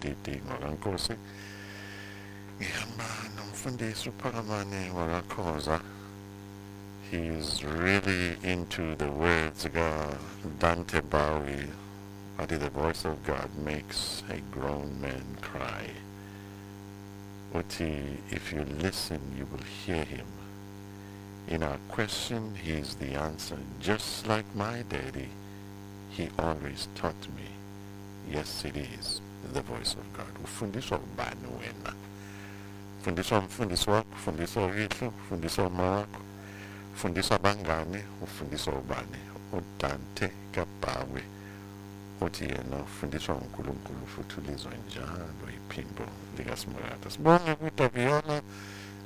uDidi ngwakaNkosi. Ngihamba nomfundisi uPhakamani wakaKhoza. He's really into the words Dante Bowie. Athi, "The voice of God makes a grown man cry." Uthi, if you listen, you will hear him. In our question, he is the answer. Just like my daddy, he always taught me. Yes, it is the voice of God. Ufundiswa ubani wena? Ufundiswa umfundisi wakho, ufundiswa uyihlo, ufundiswa uma wakho, ufundiswa abangani, ufundiswa ubani? UDante kaBowie uthi yena ufundiswa uNkulunkulu futhi ulizwa njalo iphimbo likaSimakade. Sibonge kuDaviona,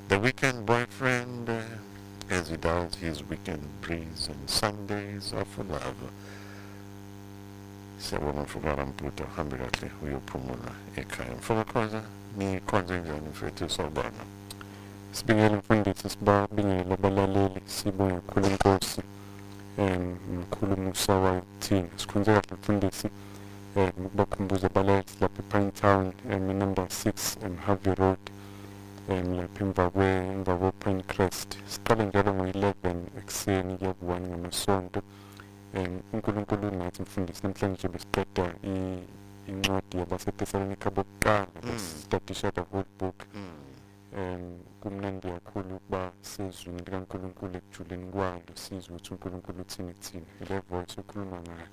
the weekend boyfriend, as he does his weekend breeze and Sundays are for love. Siyabonga mfoka Ramputa, uhambe kahle uyophumula ekhaya. Mfoka nikhonze njani mfethu, sawubona? Sibingele mfundisi, sibabingele abalaleli, sibonge kakhulu inkosi mkhulu umusa wayo kuthina. Sikhonze kahle mfundisi. Ukubakhumbuza abalaleli lapha ePinetown, number 6 Harvey Road, lapha emva kwe-Pinecrest. Siqale njalo ngo-11 ekuseni kuya ku-1 ngamasonto. UNkulunkulu unathi mfundisi. Namhlanje besiqeda incwadi yabaseThesalonika bokuqala, besistadisha the whole book. Kumnandi kakhulu ukuba sezwini likaNkulunkulu ekujuleni kwalo, sizwe ukuthi uNkulunkulu uthini kuthina, ile voice okhuluma ngayo.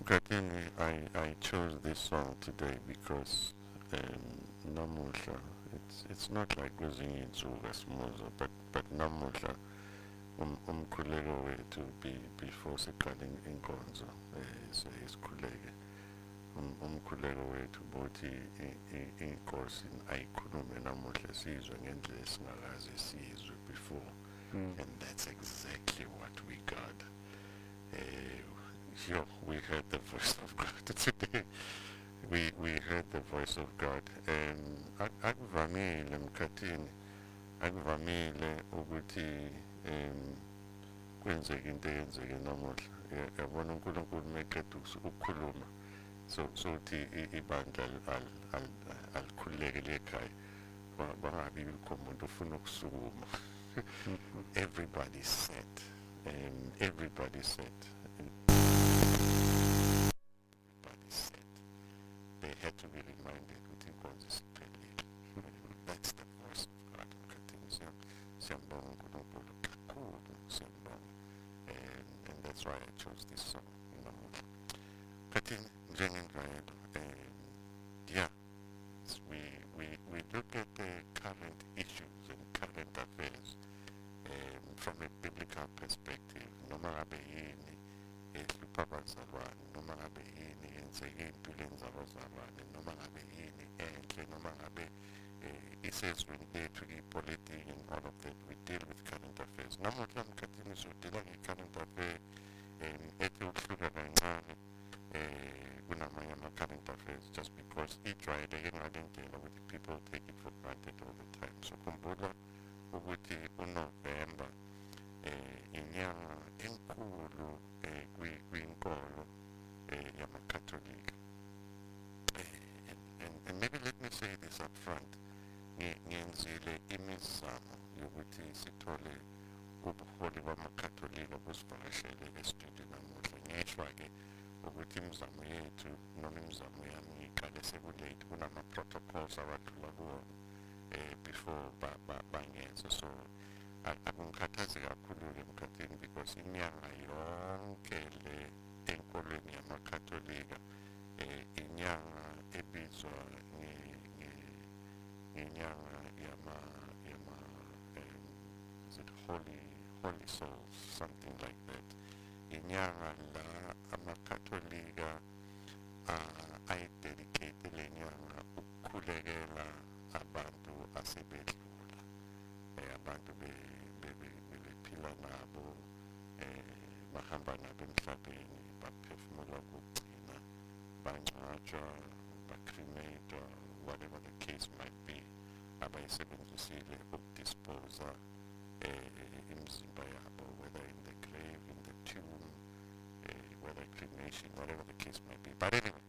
Mkhathini, I chose this song today because namuhla it's not like kwezinye iy'nsuku asimuzwa, but namuhla umkhuleko wethu before siqale inkonzo, sikhuleke umkhuleko wethu bothi inkosi ayikhulume namuhla, sizwe ngendlela esingakaze sizwe before. And that's exactly what we got. We heard the voice of God today. We heard the voice of God. Akuvamile mkhathini, akuvamile ukuthi kwenzeke into eyenzeke namuhla. Yabona uNkulunkulu meqeda ukukhuluma, so uthi ibandla alikhululeke liye ekhaya, bangabi bikho umuntu ofuna ukusukuma. Everybody sat. Everybody sat. Everybody sat. They had to be reminded ukuthi inkonzo isiphelile. That's the voice of God. Mkhathini, siyambonga uNkulunkulu kakhulu, siyambonga. And that's why I chose this song namuhla. Mkhathini, njengenjwayelo, yeah, we look at the current issues and current affairs from a biblical perspective. Noma ngabe yini ehlupha abazalwane, noma ngabe yini yenzeke ey'mpilweni zabazalwane, noma ngabe yini enhle, noma ngabe isezweni lethu ipolitiki and all of that, we deal with current affairs. Namuhla mkhathini sodila nge-current affair ethi ukuhluka kancane kunamanye ama-current affairs, just because ijwayeleke ngale ndlela ukuthi people take it for granted all the time. So khumbula ukuthi uNovember inyanga enkulu kwinkolo yamaKatolika. And maybe let me say this up front, ngenzile imizamo yokuthi sithole ubuholi bamaKatolika busivakashele e-studio namuhla. Ngeshwa-ke ukuthi imizamo yethu noma imizamo yami ngiyiqale seku-late, kunama-protocols abadlula kuwona before bangenze. So akungikhathazi kakhulu-ke emkhathini, because inyanga yonke le enkolweni yamakatolika inyanga ebizwa ngenyanga yama is it holy souls, something like that. Inyanga la amakatolika ayidedicate le nyanga ukukhulekela abantu asebedlula, abantu bebephila nabo, bahamba nabo emhlabeni, baphefumula kokugcina, bangcwatshwa, bacrematwa, whatever the case might be, abayisebenzisile ukudisposa imizimba yabo, whether in the grave, in the tomb, whether cremation, whatever the case might be. But anyway,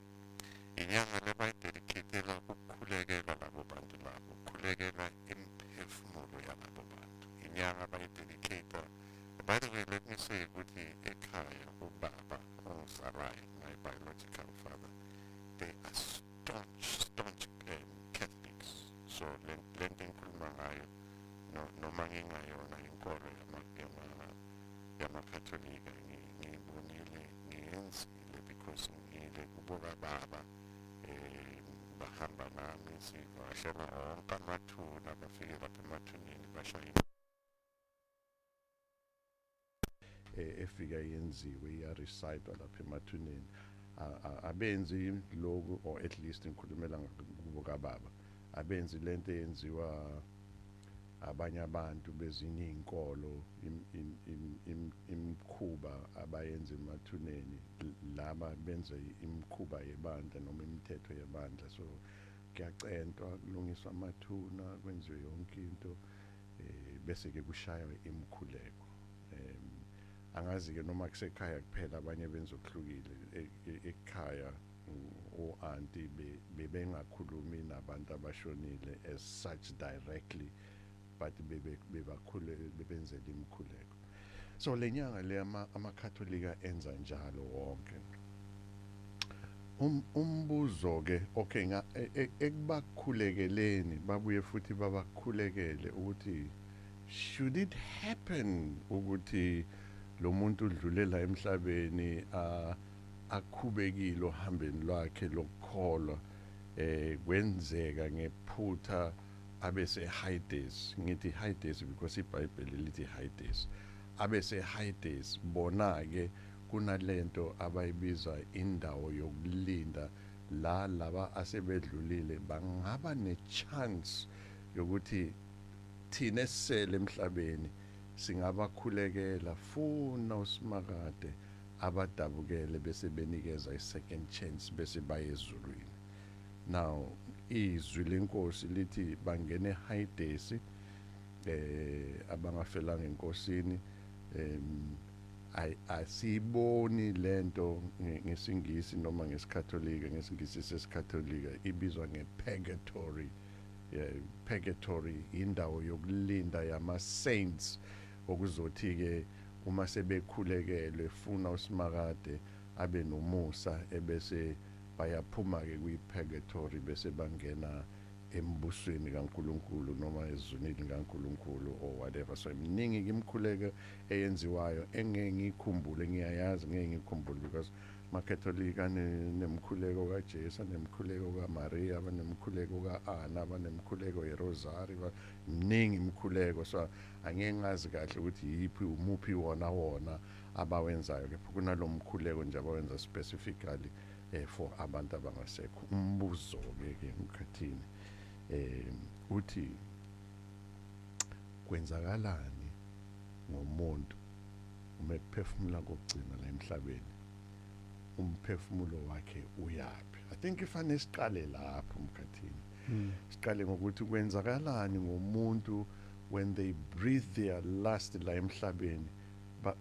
inyanga le bayidedicatela. Bakhulekela imiphefumulo yalabo bantu. Inyanga bayidedicate. By the way, let me say ukuthi ekhaya ubaba ongizalayo, my biological father, they are staunch, staunch Catholics. So lento engikhuluma ngayo, noma ngingayona inkolo yamaKatholika, ngiyibonile, ngiyenzile, because ngiyile kubo kababa, bahamba nami, sivakashela wonke amathuna, bafike lapha emathuneni bashaye efika yenziwe, iyarecitwa lapha emathuneni. Abenzi lokhu, or at least ngikhulumela kubo kababa, abenzi lento eyenziwa abanye abantu bezinye izinkolo, imikhuba abayenza emathuneni. Laba benze imikhuba yebandla noma imithetho yebandla. So kuyacentwa, kulungiswa amathuna, kwenziwe yonke into, bese ke kushaywa imikhuleko. Angazi ke noma kusekhaya kuphela, abanye benza okuhlukile. Ekhaya o-aunty bebengakhulumi nabantu abashonile as such directly, but bebakhule bebenzela imikhuleko. So le nyanga le amaKatholika enza njalo wonke. Umbuzo ke, okay, ekubakhulekeleni babuye futhi babakhulekele ukuthi should it happen ukuthi lo muntu udlulela emhlabeni, akhubekile ohambeni lwakhe lokukholwa, kwenzeka ngephutha abese Hades. Ngithi Hades because iBhayibheli lithi Hades. Abese Hades, bona ke kunalento abayibiza indawo yokulinda, la laba asebedlulile bangaba ne-chance yokuthi thina esisele emhlabeni singabakhulekela, funa usimakade abadabukele, bese benikeza i-second chance, bese baye ezulwini. Now izwi lenkosi lithi bangene eHades, abangafelanga enkosini. Asiboni lento ngesingisi noma ngesiKatholika. Ngesingisi sesiKatholika ibizwa ngepurgatory. Yeah, purgatory indawo yokulinda yama saints, okuzothi ke uma sebekhulekelwe, funa usimakade abe nomusa, ebese bayaphuma ke kwi-purgatory, bese bangena embusweni kaNkuluNkulu noma ezulwini kaNkuluNkulu or whatever. So iminingi imikhuleko eyenziwayo engeke ngikhumbule, ngiyayazi ngeke ngikhumbule, because maKatholika nemkhuleko kaJesu, nemkhuleko kaMaria, banemkhuleko kaAnna, banemkhuleko yeRosary, miningi imikhuleko. So angeke ngazi kahle ukuthi yiphi, umuphi wona abawenzayo, kepha kunalomkhuleko nje abawenza specifically for abantu abangasekho. Umbuzo ke emkhathini uthi kwenzakalani ngomuntu uma ephefumula kokugcina la emhlabeni? Umphefumulo wakhe uyapi? I think ifanele siqale lapho emkhathini, siqale ngokuthi kwenzakalani ngomuntu when they breathe their last la emhlabeni,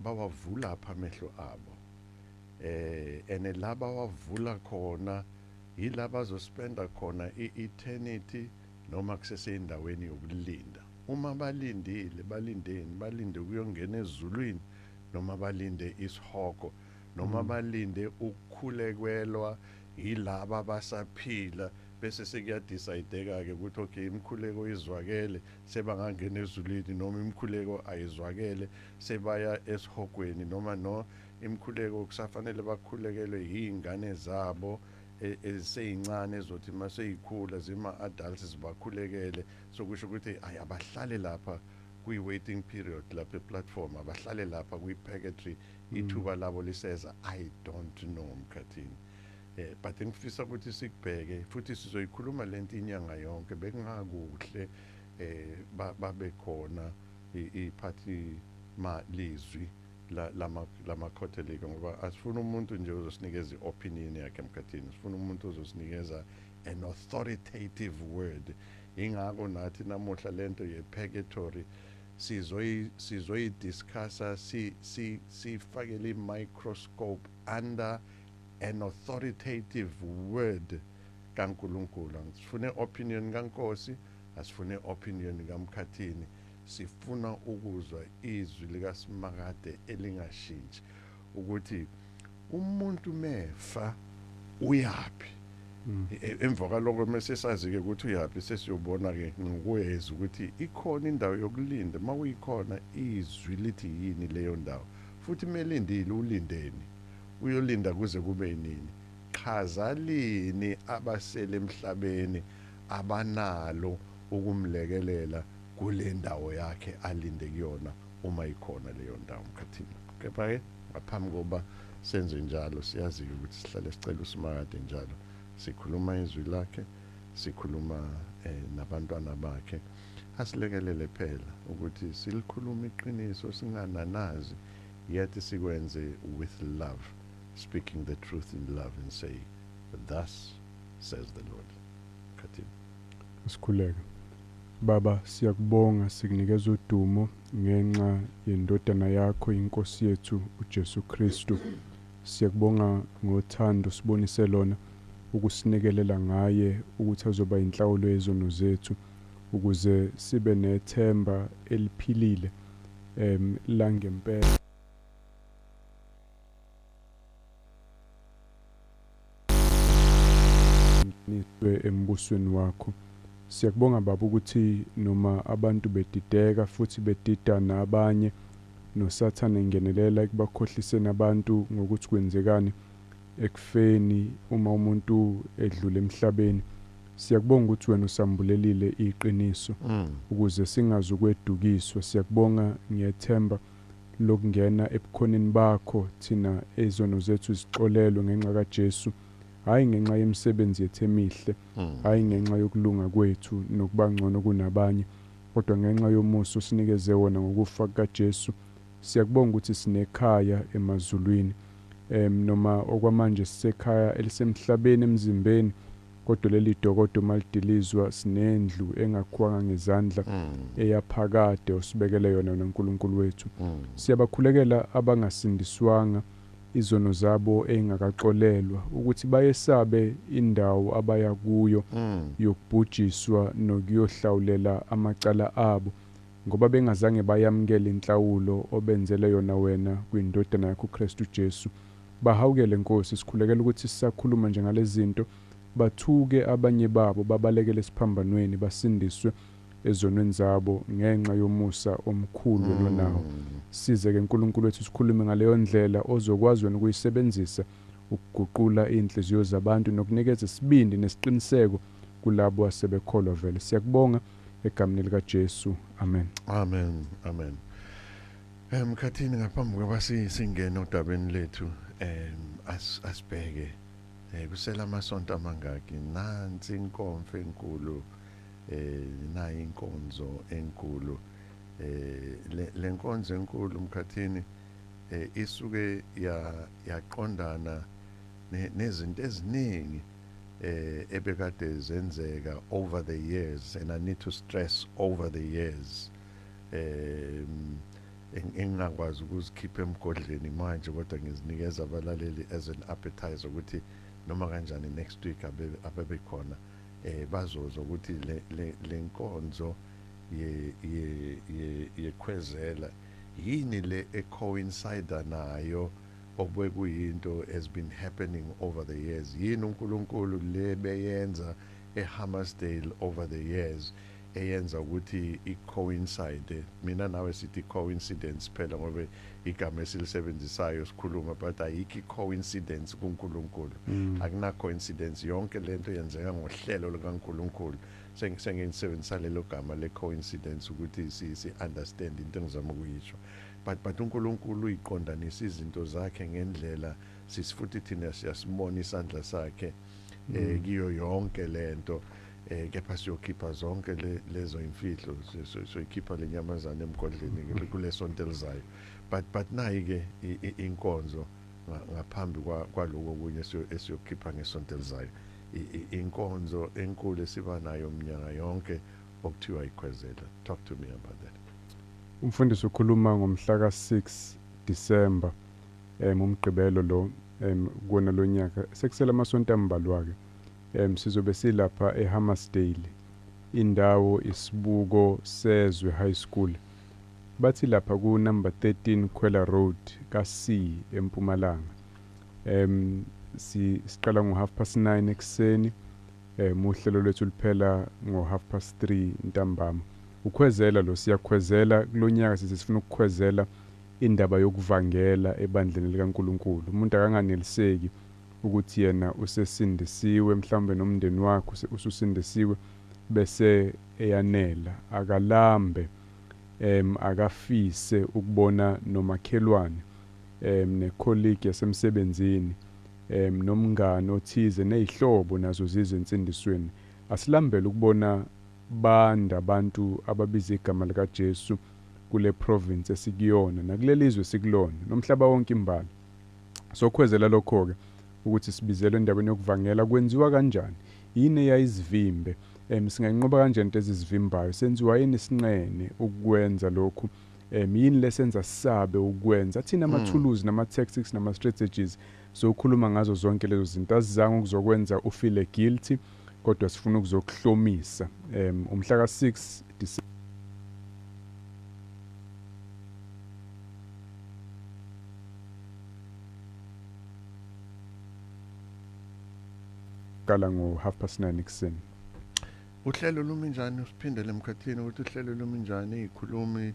bawavula apha amehlo abo, ene laba wavula khona yilaba azospenda khona i-eternity noma kusesendaweni yokulinda. Uma balindile, balindeni? Balinde ukuyongena ezulwini noma balinde isihogo, noma balinde ukukhulekelwa yilaba abasaphila, bese sekuyadecide ke ukuthi okay, imikhuleko izwakele, sebangangena ezulwini, noma imikhuleko ayizwakele, sebaya esihogweni, noma no imikhuleko kusafanele bakhulekelwe yingane zabo eziseyincane, ezothi maseyikhula zima adults zibakhulekele. So kusho ukuthi ay abahlale lapha kwi-waiting period lapha e-platform, abahlale lapha kwi-purgatory, ithuba labo liseza. I don't know mkhathini, but ngifisa ukuthi sikubheke futhi sizoyikhuluma lento inyanga yonke. Bekungakuhle babe khona iphathi ma lizwi lama lamaKatholika, ngoba asifuna umuntu nje uzosinikeza iopinion yakhe emkhathini, sifuna umuntu ozosinikeza an authoritative word. Ingakho nathi namuhla lento ye-purgatory sizoyidiscussa, si si sifakele i-microscope under an authoritative word kaNkuluNkulu. Sifune opinion kaNkosi, Asifune opinion kaMkhathini, sifuna ukuzwa izwi likaSimakade elingashintshi ukuthi umuntu mefa uyaphi. Emva kwaloko mase sazi ke ukuthi uyaphi, sesiyobona ke ngokwezwi ukuthi ikhona indawo yokulinda. Makuyikhona, izwi lithi yini leyo ndawo, futhi melindile ulindeni, uyolinda kuze kube nini, qhaza lini abasele emhlabeni abanalo ukumlekelela kule ndawo yakhe alinde kuyona, uma ikhona leyo ndawo, Mkhathini. Kepha ke ngaphambi kokuba senze njalo, siyazi ukuthi sihlale sicela uSimakade njalo, sikhuluma izwi lakhe, sikhuluma nabantwana bakhe, asilekelele phela ukuthi silikhuluma iqiniso singananazi, yet sikwenze with love, speaking the truth in love and say, "Thus says the Lord." Khathini. Sikhuleke. Baba, siyakubonga, sikunikeza udumo ngenxa yendodana yakho, inkosi yethu uJesu Kristu. Siyakubonga ngothando sibonise lona ukusinikelela ngaye ukuthi azoba inhlawulo yezono zethu, ukuze sibe nethemba eliphilile langempela niswe embusweni wakho. Siyakubonga Baba ukuthi noma abantu bedideka futhi bedidana abanye, noSathane engenelela ekubakhohliseni abantu ngokuthi kwenzekani ekufeni uma umuntu edlula emhlabeni, siyakubonga ukuthi wena usambulelile iqiniso ukuze singazi ukwedukiswa. Siyakubonga ngethemba lokungena ebukhoneni bakho thina ezono zethu zixolelwe ngenxa kaJesu, hayi ngenxa yemisebenzi yethu emihle, hayi ngenxa yokulunga kwethu nokuba ngcono kunabanye, kodwa ngenxa yomusa osinikeze wona ngokufa kukaJesu. Siyakubonga ukuthi sinekhaya emazulwini, noma okwamanje sisekhaya elisemhlabeni emzimbeni, kodwa leli dokodo malidilizwa sinendlu engakhiwanga ngezandla eyaphakade osibekele yona wena Nkulunkulu wethu. Siyabakhulekela abangasindiswanga, izono zabo engakaxolelwa, ukuthi bayesabe indawo abaya kuyo yokubhujiswa nokuyohlawulela amacala abo, ngoba bengazange bayamukele inhlawulo obenzele yona wena kwindodana yakho uKristu Jesu. Bahawukele Nkosi, sikhulekela ukuthi sisakhuluma nje ngalezi zinto bathuke abanye babo, babalekele esiphambanweni, basindiswe ezonweni zabo ngenxa yomusa omkhulu wena onawo. Size ke Nkulunkulu wethu sikhulume ngaleyo ndlela ozokwazi wena ukuyisebenzisa ukuguqula inhliziyo zabantu nokunikeza isibindi nesiqiniseko kulabo asebekholwa vele. Siyakubonga egameni lika Jesu, amen. Amen, amen. Mkhathini, ngaphambi kokuba singene odabeni lethu, asibheke kusela amasonto amangaki nansi inkomfa enkulu, nayi inkonzo enkulu. Le nkonzo enkulu, Mkhathini, isuke yaqondana nezinto eziningi ebekade zenzeka over the years, and I need to stress over the years, engingakwazi ukuzikhipha emgodleni manje, kodwa ngizinikeza abalaleli as an appetizer ukuthi noma kanjani next week abebekhona bazozwa ukuthi le nkonzo ye ye ye yekhwezela yini le ecoincide nayo obekuyinto has been happening over the years, yini uNkulunkulu le beyenza eHammarsdale over the years eyenza ukuthi i-coincide. Mina nawe sithi coincidence phela ngoba igama esilisebenzisayo sikhuluma, but ayikho i-coincidence kuNkulunkulu, akuna coincidence. Yonke lento yenzeka ngohlelo likaNkulunkulu. Sengisebenzisa lelo gama le coincidence ukuthi si understand into engizama ukuyisho, but uNkulunkulu uyiqondanisa izinto zakhe ngendlela sisifuthi thina siyasibona isandla sakhe kiyo yonke lento, kepha siyokhipha zonke lezo imfihlo, soyikhipha lenyamazana emgodleni kulesonto elizayo. But nayi ke inkonzo ngaphambi kwaloko kunye esiyokhipha ngesonto elizayo, inkonzo enkulu esiba nayo minyaka yonke okuthiwa ikhwezela. Talk to me about that. Umfundisi ukhuluma ngomhla ka-6 December, umgqibelo lo, kuwona lo nyaka. Sekusele amasonto ambalwa ke. Sizobe silapha eHammarsdale. Indawo Isibuko Sezwe High School. Bathi lapha ku number 13 Khwela Road ka C eMpumalanga. Siqala ngo 9:30 ekuseni. Uhlelo lwethu luphela ngo 3:30 ntambama. Ukhwezela lo, siyakhwezela kulonyaka, sithi sifuna ukukhwezela indaba yokuvangela ebandleni likaNkuluNkulu. Umuntu akanganeliseki ukuthi yena usesindisiwe, mhlawumbe nomndeni wakhe ususindisiwe bese eyanela. Akalambe, akafise ukubona nomakhelwane, necolleague yasemsebenzini, nomngane othize, nezihlobo nazo zize ensindisweni. Asilambele ukubona banda abantu ababiza igama lika Jesu kule province esikuyona nakulelizwe sikulona nomhlaba wonke imbala. Sokhwezela lokho ke ukuthi sibizelwe endaweni yokuvangela. Kwenziwa kanjani? Yini eyayizivimbe? Singayinqoba kanjani into ezizivimbayo? Senziwa yini sinqene ukwenza lokhu? Yini lesenza sisabe ukwenza? Thina amathuluzi nama tactics nama strategies sokhuluma ngazo zonke lezo zinto. Azizange ukuzokwenza ufeel guilty, kodwa sifuna ukuzokuhlomisa. Umhla ka6 December qala ngo 9:30 ekuseni. Uhlelo lumi njani? Usiphindele emkhathini ukuthi uhlelo lumi njani, izikhulumi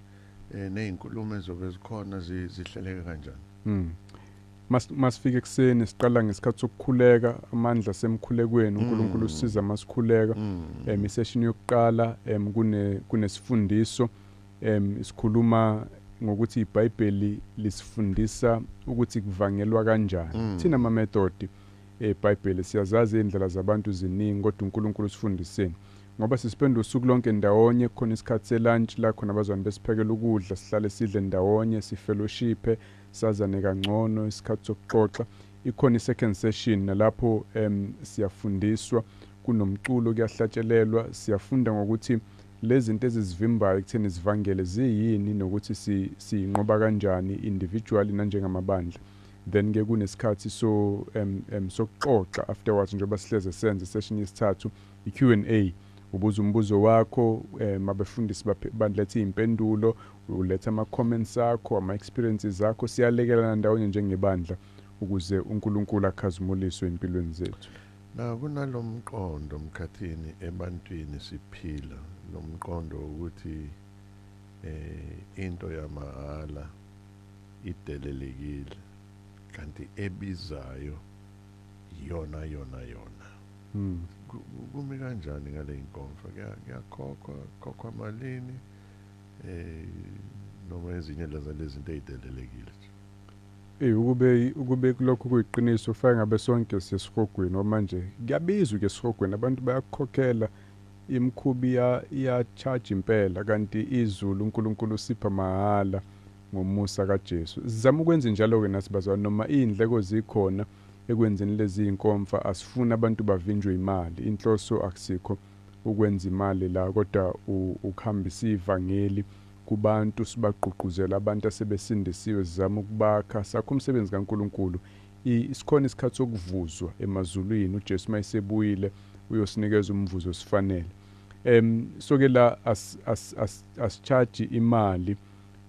nezinkulumo ezobe zikhona zihleleke kanjani? Masifike ekuseni siqala ngesikhathi sokukhuleka, amandla semkhulekweni, uNkulunkulu usiza masikhuleka. Isession yokuqala kunesifundiso, isikhuluma ngokuthi iBhayibheli lisifundisa ukuthi kuvangelwa kanjani. Thina ama method eBhayibheli siyazazi indlela zabantu ziningi, kodwa uNkulunkulu usifundiseni. Ngoba sispenda usuku lonke ndawonye, kukhona isikhathi selunch la khona abazwane besiphekela ukudla, sihlale sidle ndawonye, sifellowship, sazane kangcono, isikhathi sokuxoxa. Ikhona i-second session nalapho siyafundiswa, kunomculo, kuyahlatshelelwa, siyafunda ngokuthi lezi zinto ezizivimbayo ekutheni zivangele ziyini nokuthi siyinqoba kanjani individually nanjengamabandla. Then ke kunesikhathi so sokuxoxa afterwards, njengoba sihleze senze session yesithathu, i-Q&A. Ubuza umbuzo wakho, abefundisi balethe impendulo, uletha ama comments akho, ama experiences akho, siyalekelana ndawonye njengebandla ukuze uNkulunkulu akhazimuliswe empilweni zethu. Na kunalomqondo mkhathini ebantwini siphila lomqondo ukuthi into yamahala idelelekile, kanti ebizayo yona yona yona. Kumi kanjani ngale inkomfa? Kuyakhokhwa, khokhwa malini, noma ezinye lezi zinto ezidelelekile? Ukube kulokhu kuyiqiniso, ufake ngabe sonke siyesihogweni. Manje kuyabizwa ke esihogweni, abantu bayakukhokhela, imikhubi iya charge impela, kanti izulu uNkulunkulu usipha mahala ngomusa kaJesu. Sizama ukwenza njalo ke nathi bazalwane, noma izindleko zikhona ekwenzeni lezi inkomfa, asifuni abantu bavinjwe imali. Inhloso akusikho ukwenza imali la, kodwa ukuhambisa ivangeli kubantu, sibagqugquzela abantu asebesindisiwe, sizama ukubakha, sakho umsebenzi kaNkuluNkulu. Isikhona isikhathi sokuvuzwa emazulwini, uJesu mayesebuyile uyosinikeza umvuzo osifanele. So ke la asicharge imali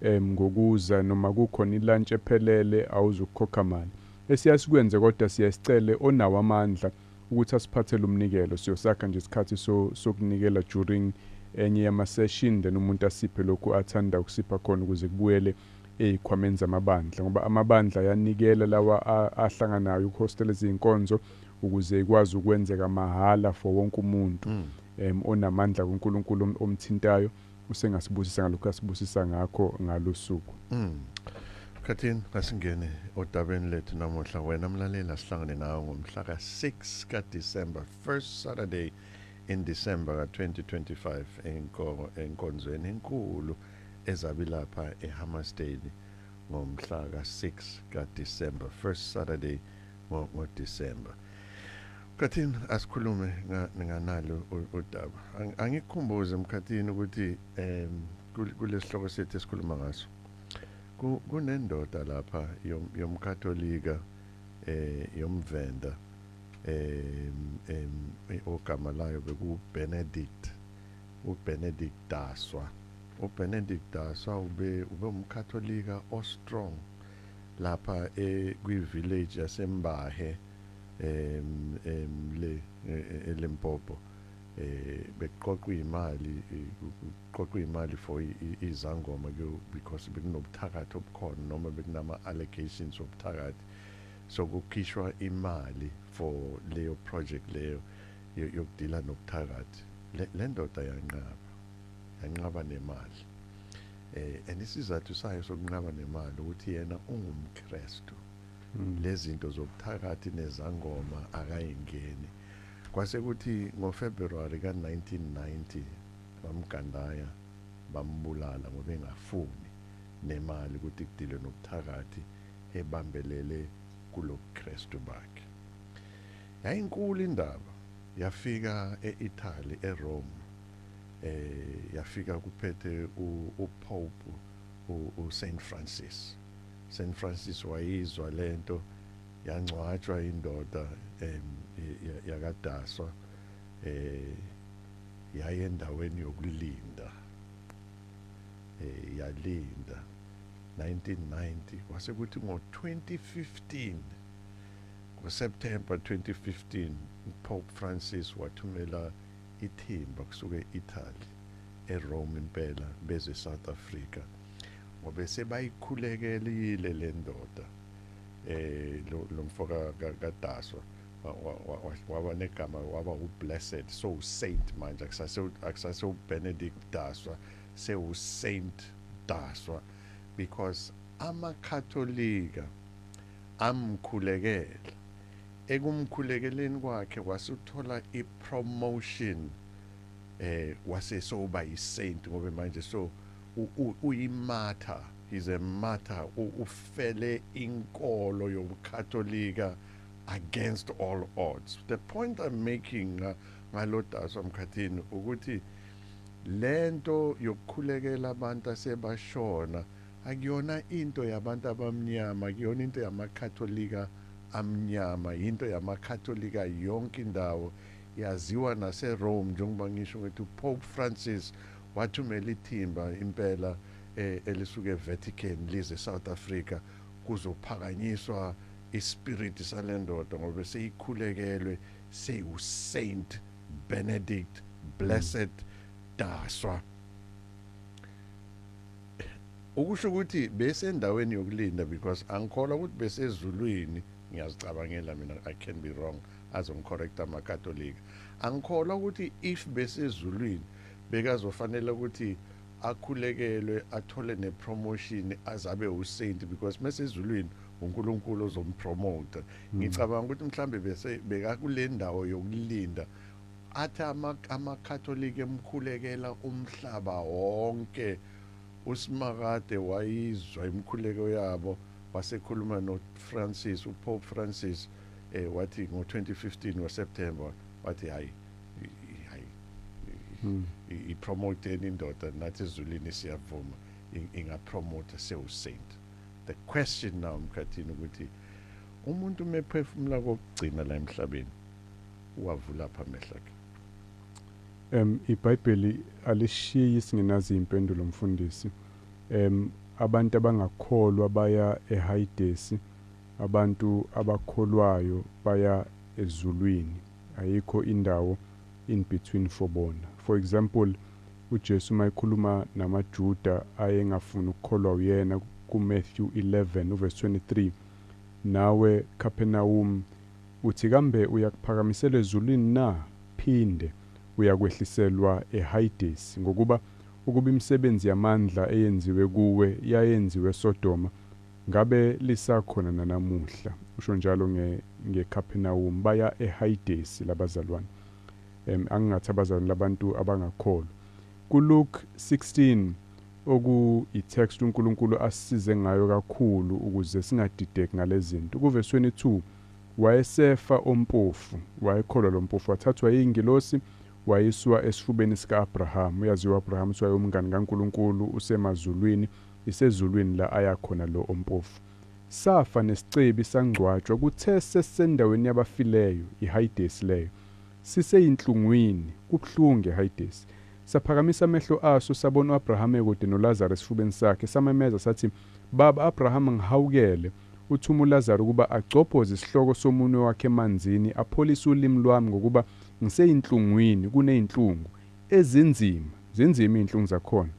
ngokuza, noma kukhona ilunch ephelele awuzukukhokha mali. Esiyasikwenze kodwa siyasicele onawo amandla ukuthi asiphathele umnikelo, siyosakha nje isikhathi sokunikela during enye yama session, then umuntu asiphe lokhu athanda ukusipha khona ukuze kubuyele ezikhwameni zamabandla, ngoba amabandla ayanikela lawa ahlanganayo ukuhostela izinkonzo ukuze ikwazi ukwenzeka mahala for wonke umuntu. Onamandla kuNkulunkulu omthintayo usengasibusisa ngalokho asibusisa ngakho ngalosuku. Khathini asingene odabeni lethu namuhla. Wena mlaleli, asihlangane nawe ngomhla ka-6 kaDecember, first Saturday in December ka-2025, enkonzweni enkulu ezabe lapha eHammersdale ngomhla ka-6 kaDecember, first Saturday ngoDecember. Mkhathini, asikhulume nganalo udaba. Angikukhumbuze mkhathini ukuthi kulesihloko sethu esikhuluma ngaso kunendoda lapha yomKatolika, yomVenda, ogama layo beku Benedict uBenedict Daswa. uBenedict Daswa ube umkatholika ostrong lapha kwi village yaseMbahe em em le eLimpopo. Beqoqwa imali, kuqoqwa imali for izangoma because bekunobuthakathi obukhona noma bekunama allegations obuthakathi, so kukhishwa imali for leyo project leyo yokudila nobuthakathi. Le ndoda yanqaba nemali, and isizathu sayo sokunqaba nemali ukuthi yena ungumKristu, lezi zinto zobuthakathi nezangoma akayingeni. Kwase kuthi ngoFebruary ka-1990 bamgandaya, bambulala ngoba engafuni nemali ukuthi kudile nobuthakathi, ebambelele kulobuKristu bakhe. Yayinkulu indaba, yafika e-Italy, eRome, yafika kuphethe uPope uSaint Francis. Saint Francis wayizwa lento, yangcwatshwa indoda yakaDaswa, yaye endaweni yokulinda, yalinda 1990. Kwase kuthi ngo-2015, ngoSeptember 2015, Pope Francis wathumela ithimba kusuka e-Italy, eRome impela, beze South Africa ngoba sebayikhulekelile le ndoda. Lo mfoka kaDaswa waba negama, waba ublessed, so saint manje, akusase uBenedict Daswa, sewu Saint Daswa, because amaKatholika amkhulekela. Ekumkhulekeleni kwakhe wasuthola ipromotion, wase soba yisaint ngoba manje so uyimartyr, he's a martyr, ufele inkolo yobuKatholika against all odds. The point I'm making ngaloDaswa, Mkhathini, ukuthi lento yokukhulekela abantu asebashona akuyona into yabantu abamnyama, akuyona into yamaKatholika amnyama, into yamaKatholika yonke indawo, yaziwa naseRome, njengoba ngisho ukuthi uPope Francis wathumela ithimba impela elisuke eVatican lize South Africa kuzophakanyiswa ispirit salendoda ngoba seyikhulekelwe, seyu Saint Benedict Blessed Daswa. Ukusho ukuthi besendaweni yokulinda, because angikholwa ukuthi besezulwini. Ngiyazicabangela mina, I can be wrong, azongicorrect amaKatolika. Angikholwa ukuthi if besezulwini bekazofanele ukuthi akhulekelwe, athole nepromotion, azabe usaint, because mesezulwini uNkulunkulu ozompromote. Ngicabanga ukuthi mhlambe bese bekakule ndawo yokulinda, athi amaKatholika emkhulekela umhlaba wonke, uSimakade wayizwa imikhuleko yabo, wasekhuluma noFrancis, uPope Francis, wathi ngo2015 ngoSeptember, wathi hayi hayi, ipromote indoda, nathi ezulwini siyavuma, ingapromote sewu saint. The question now, Mkhathini, ukuthi umuntu mephefumula kokugcina la emhlabeni uwavula pha amehlo akhe? IBhayibheli alishiyi singenazo impendulo, mfundisi. Abantu abangakholwa baya eHayidesi, abantu abakholwayo baya ezulwini. Ayikho indawo in between for bona. For example, uJesu mayikhuluma namaJuda ayengafuni ukukholwa uyena kuMatthew 11 uverse 23, "Nawe Capernaum, uthi kambe uyakuphakamisela ezulwini na? Phinde, uyakwehliselwa eHayidesi, ngokuba ukuba imisebenzi yamandla eyenziwe kuwe yayenziwe Sodoma, ngabe lisakhona nanamuhla." Usho njalo ngeCapernaum, baya eHayidesi labazalwane. Angingathi abazalwane, labantu abangakholwa. KuLuke 16, oku itext uNkulunkulu asisize ngayo kakhulu ukuze singadideki ngalezi zinto, kuverse 22, wayesefa ompofu, wayekholwa lo mpofu, wathathwa yingilosi wayiswa esifubeni sika-Abraham. Uyaziwa Abraham uthi wayewumngani kaNkulunkulu, usemazulwini, isezulwini la ayakhona lo ompofu. Safa nesicebi sangcwatshwa. Kuthe sesisendaweni yabafileyo, iHayidesi leyo, siseyinhlungwini, kubuhlungu eHayidesi. Saphakamisa amehlo aso, sabona u-Abrahama ekude noLazaro esifubeni sakhe. Samemeza sathi, Baba Abrahama, ngihawukele, uthume uLazaro ukuba agcobhoze isihloko somunwe wakhe emanzini, apholise ulimi lwami, ngokuba ngiseyinhlungwini. Kuneyinhlungu ezinzima, zinzima iy'nhlungu zakhona,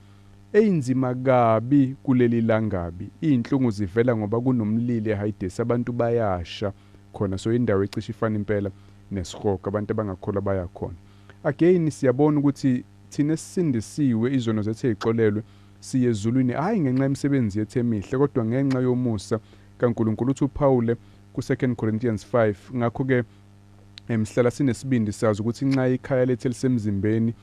eyinzima kabi kuleli langabi. Iy'nhlungu zivela ngoba kunomlilo eHayidesi, abantu bayasha khona. So indawo ecishe ifana impela nesihogo, abantu abangakholwa baya khona. Again, siyabona ukuthi thina esisindisiwe, izono zethu ey'xolelwe, siye ezulwini, hhayi ngenxa yemisebenzi yethu emihle, kodwa ngenxa yomusa kaNkulunkulu. Uthi uPaul ku-2 Corinthians 5, ngakho-ke sihlala sinesibindi, sazi ukuthi nxa ikhaya lethu elisemzimbeni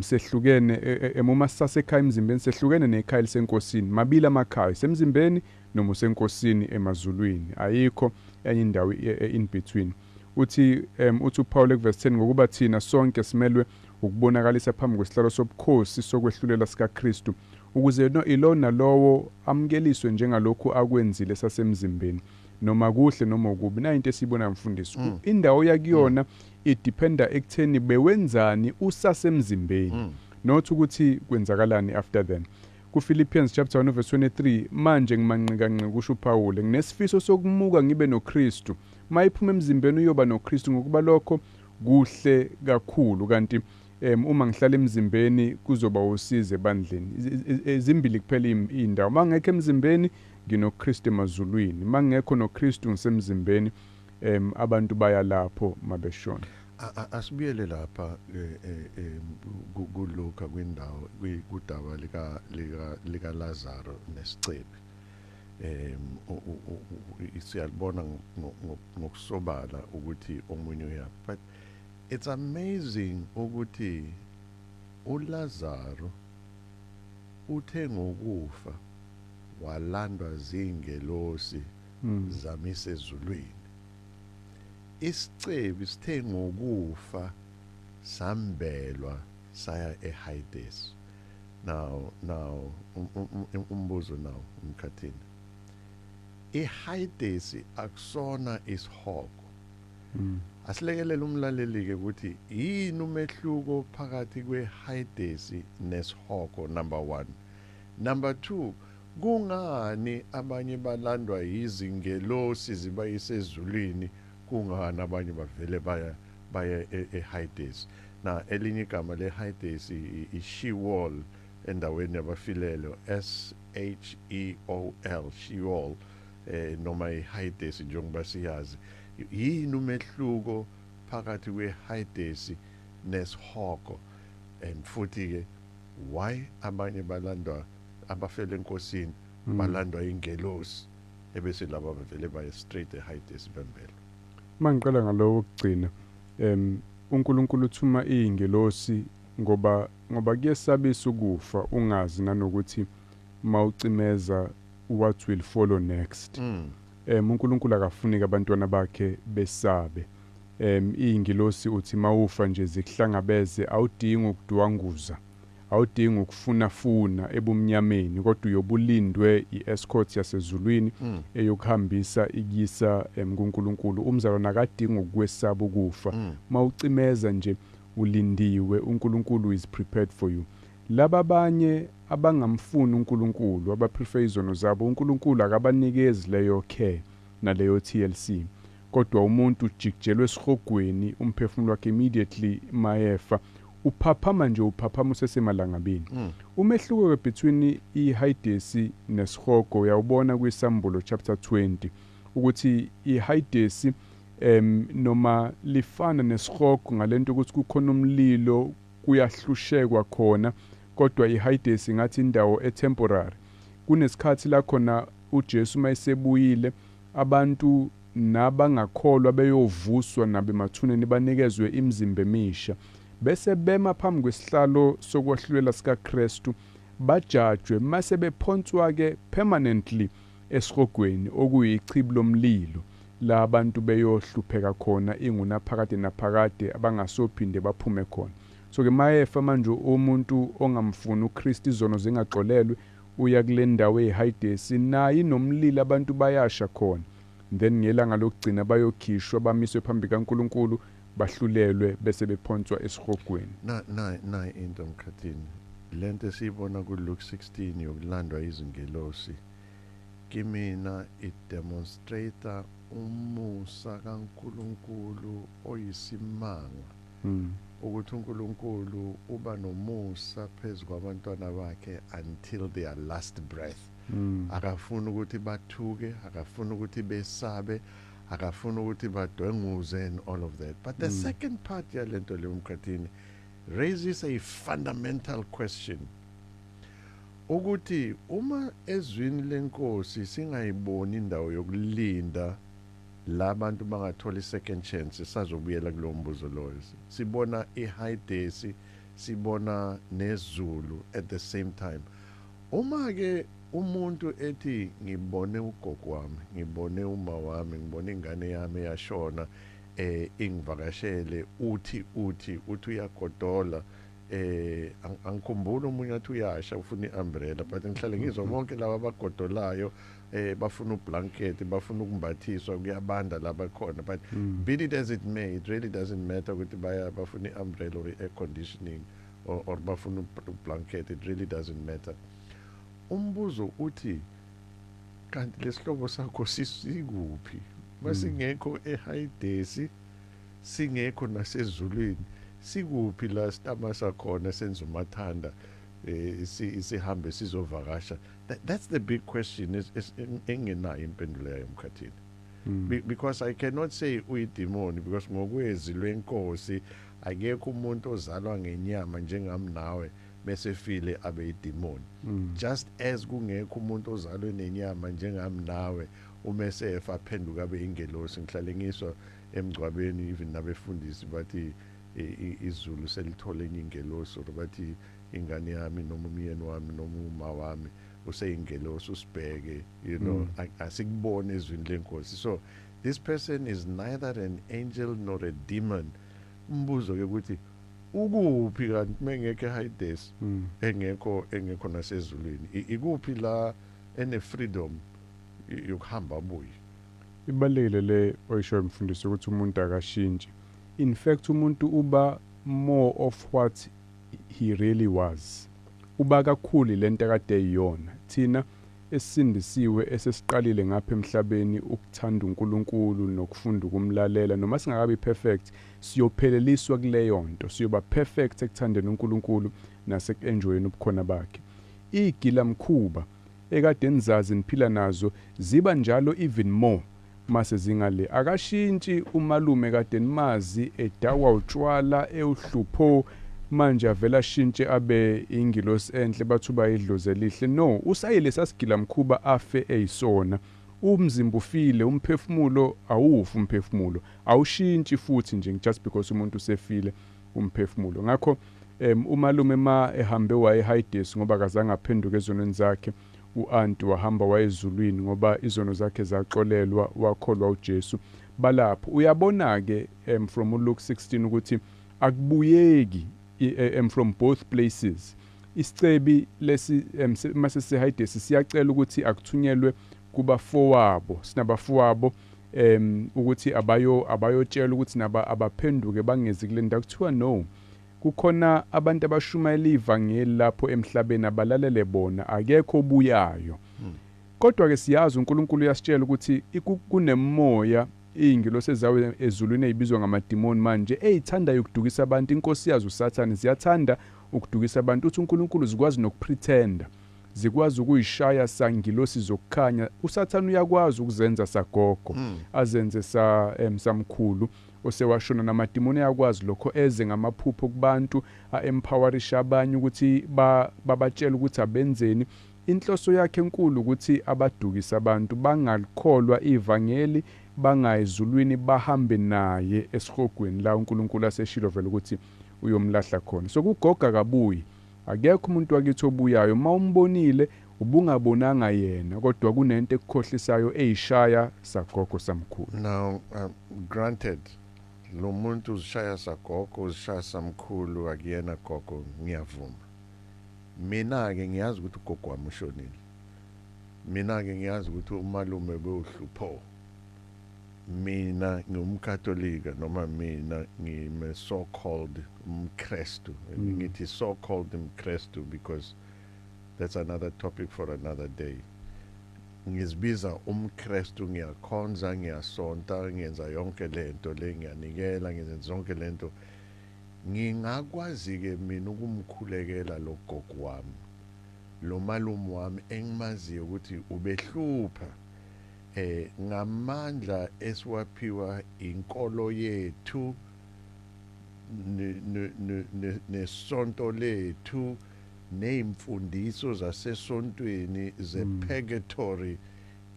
sehlukene, uma sisasekhaya emzimbeni sehlukene nekhaya elisenkosini. Mabili amakhaya, semzimbeni noma usenkosini emazulwini, ayikho enye indawo in between. Uthi uPaul kuverse 10, ngokuba thina sonke simelwe ukubonakalisa phambi kwesihlalo sobukhosi sokwehlulela sikaKristu, ukuze no ilona lowo amukeliswe njengalokhu akwenzile sasemzimbeni, noma kuhle noma okubi. Na into esiyibona, mfundisi, indawo yakuyona idependa ekutheni bewenzani usasemzimbeni, not ukuthi kwenzakalani after then. KuPhilippians chapter 1 verse 23, manje ngimanqikanqika, kusho uPaul, nginesifiso sokumuka ngibe noKristu. Mayiphuma emzimbeni uyoba noKristu, ngokuba lokho kuhle kakhulu, kanti uma ngihlala emzimbeni kuzoba usizo ebandleni. Zimbili kuphela iy'ndawo: mangekho emzimbeni nginoKristu emazulwini, mangekho noKristu ngisemzimbeni. Abantu baya lapho mabeshona. Asibuyele lapha kuLuka, kwindawo kudaba lika Lazaro nesicebi. Siyalibona ngokusobala ukuthi omunye uyaphi, but it's amazing ukuthi uLazaro uthe ngokufa walandwa zingelosi zamisa ezulwini. Isicebi sithe ngokufa sambelwa saya eHades. Now umbuzo now, umkhathini, iHades akusona isihogo? Asilekelele umlaleli ke ukuthi yini umehluko phakathi kweHades nesihogo, number 1. Number 2, kungani abanye balandwa yizingelosi zibayise ezulwini, kungani abanye bavele baya eHades? Na elinye igama leHades i-Sheol, endaweni yabafilelo, S H E O L, Sheol, noma iHades njengoba siyazi. Yini umehluko phakathi kweHades nesihogo? And futhi ke, why abanye balandwa, abafele enkosini balandwa ingelosi, ebese laba bavele baye straight eHades bembelwa? Mangiqala ngalowo wokugcina, uNkulunkulu uthuma izingelosi ngoba kuyesabisa ukufa, ungazi nanokuthi mawucimeza what will follow next. UNkulunkulu akafuni abantwana bakhe besabe. Izingelosi uthi mawufa nje zikuhlangabeze, awudingi ukudwanguza, awudingi ukufuna funa ebumnyameni, kodwa uyobulindwe iescort yasezulwini eyokuhambisa ikuyisa kuNkulunkulu. Umzalwane akadingi ukwesaba ukufa. Mawucimeza nje ulindiwe, uNkulunkulu is prepared for you. Laba abanye abangamfuni uNkulunkulu, abaprefer izono zabo, uNkulunkulu akabanikezi leyo care naleyo TLC, kodwa umuntu ujikijelwe esihogweni umphefumulo wakhe immediately mayefa, uphaphama nje, uphaphama usesemalangabini. Umehluko ke between iHades nesihogo uyawubona kwiSambulo chapter 20, ukuthi iHades noma lifana nesihogo ngalento ukuthi kukhona umlilo, kuyahlushekwa khona, kodwa iHades ngathi indawo etemporary. Kunesikhathi la khona uJesu mayesebuyile, abantu nabangakholwa beyovuswa nabemathuneni, banikezwe imizimba emisha, bese bema phambi kwesihlalo sokwahlulela sikaKristu, bajajwe, mase bephonswa ke permanently esihogweni, okuyichibi lomlilo, la abantu beyohlupheka khona ingunaphakade naphakade, abangasophinde baphume khona. So ke mayefa manje umuntu ongamfuni uKristu, izono zingaxolelwe, uya kule ndawo eyiHades, nayo inomlilo, abantu bayasha khona. Then ngelanga lokugcina bayokhishwa, bamiswe phambi kaNkulunkulu. Bahlulelwe bese bephonswa esihogweni. Na into, Mkhathini, lento esiyibona ku Luke 16 yokulandwa izingelosi, kimina it demonstrate umusa kaNkuluNkulu oyisimanga, ukuthi uNkulunkulu uba nomusa phezulu kwabantwana bakhe until their last breath. Akafuni ukuthi bathuke, akafuni ukuthi besabe, akafuni ukuthi badwenguze and all of that. But the second part yalento leyo, Mkhathini, raises a fundamental question ukuthi uma ezwini lenkosi singayiboni indawo yokulinda labantu bangathola second chance, sazobuyela kulo mbuzo loyo. Sibona iHades, sibona nezulu at the same time. Uma ke umuntu ethi ngibone ugogo wami, ngibone uma wami, ngibone ingane yami eyashona ingivakashele, uthi uyagodola, angikhumbuli omunye athi uyasha, ufuna iumbrella, but ngihlale ngizwa bonke laba abagodolayo bafuna ublanket, bafuna ukumbathiswa, kuyabanda laba khona. But be it as it may, it really doesn't matter ukuthi baya bafuna iumbrella or air conditioning or bafuna ublanket, it really doesn't matter. Umbuzo uthi kanti lesihlobo sakho sisikuphi masingekho eHades, singekho nasezulwini? Sikuphi la sitamasa khona senza umathanda, sihambe sizovakasha? That's the big question is engenayo impendulo yayo, Mkhathini. Because I cannot say uyidimoni, because ngokwezwi lwenkosi akekho umuntu ozalwa ngenyama njengami nawe bese file abe idimoni, just as kungekho umuntu ozalwe nenyama njengami nawe uma sefa aphenduka abe ingelosi. Ngihlale ngiswa emngcwabeni, even nabefundisi bathi izulu selithole enye ingelosi, or bathi ingane yami noma umyeni wami noma uma wami useyingelosi, usibheke. Asikubone ezwini lenkosi. So this person is neither an angel nor a demon. Umbuzo ke ukuthi ukuphi kanti mengekho eHades, engekho nasezulwini? Ikuphi la ene freedom yokuhamba abuye? Ibalulekile le oyishoyo, mfundisi, ukuthi umuntu akashintshi. In fact, umuntu uba more of what he really was, uba kakhulu lento akade eyiyona. Thina esindisiwe, esesiqalile ngapha emhlabeni ukuthanda uNkulunkulu nokufunda ukumlalela, noma singakabi perfect, siyopheleliswa kuleyo nto, siyoba perfect ekuthandeni uNkulunkulu nasekuenjoyeni ubukhona bakhe. Igila mkhuba ekade nizazi niphila nazo ziba njalo even more mase zingale. Akashintshi umalume kade nimazi edawa utshwala ewuhlupho, manje avela ashintshe abe ingilosi enhle, bathi uba idlozi elihle. No, usayile sasigila mkhuba afe eyisona. Umzimba ufile, umphefumulo awufi, umphefumulo awushintshi futhi nje just because umuntu usefile umphefumulo. Ngakho umalume ma ehambe waye eHades ngoba akazange aphenduke ezonweni zakhe, u-anti wahamba wayezulwini ngoba izono zakhe zaxolelwa, wakholwa uJesu, balapho. Uyabona ke from uLuke 16 ukuthi akubuyeki from both places. Isicebi lesi mase siHades siyacela ukuthi akuthunyelwe kubafowabo, sinabafowabo, ukuthi abayotshela ukuthi naba abaphenduke bangezi kule ndawo. Kuthiwa no, kukhona abantu abashumayela ivangeli lapho emhlabeni, abalalele bona, akekho obuyayo. Kodwa ke siyazi uNkulunkulu uyasitshela ukuthi kunemoya, iy'ngilosi ezawe ezulwini ey'bizwa ngamadimoni manje ey'thandayo ukudukisa abantu, inkosi yazo uSathane, ziyathanda ukudukisa abantu. Uthi uNkulunkulu zikwazi nokupretenda, zikwazi ukuyishaya sangilosi zokukhanya. USathane uyakwazi ukuzenza sagogo, azenze sa samkhulu osewashona. Namadimoni ayakwazi lokho, eze ngamaphupho kubantu, a-empowerisha abanye ukuthi babatshele ukuthi abenzeni. Inhloso yakhe enkulu ukuthi abadukise abantu bangalikholwa ivangeli, bangayezulwini, bahambe naye esihogweni la uNkulunkulu aseshilo vele ukuthi uyomlahla khona. So kugoga kabuyi, akekho umuntu wakithi obuyayo. Uma umbonile ubungabonanga yena, kodwa kunento ekukhohlisayo eyishaya sagogo samkhulu. Now, granted, lo muntu uzishaya sagogo, uzishaya samkhulu, akuyena gogo, ngiyavuma. Mina ke ngiyazi ukuthi ugogo wami ushonile. Mina ke ngiyazi ukuthi umalume bewuhlupho. Mina ngumKatolika noma mina ngime so called umKristu, ngithi so called umKristu because that's another topic for another day. Ngizibiza umKristu, ngiyakhonza, ngiyasonta, ngiyenza yonke lento le, ngiyanikela, ngenza zonke lento. Ngingakwazi ke mina ukumkhulekela lo gogo wami, lo malume wami engimaziyo ukuthi ubehlupha, ngamandla esiwaphiwa inkolo yethu nesonto lethu nezimfundiso zasesontweni zepurgatory?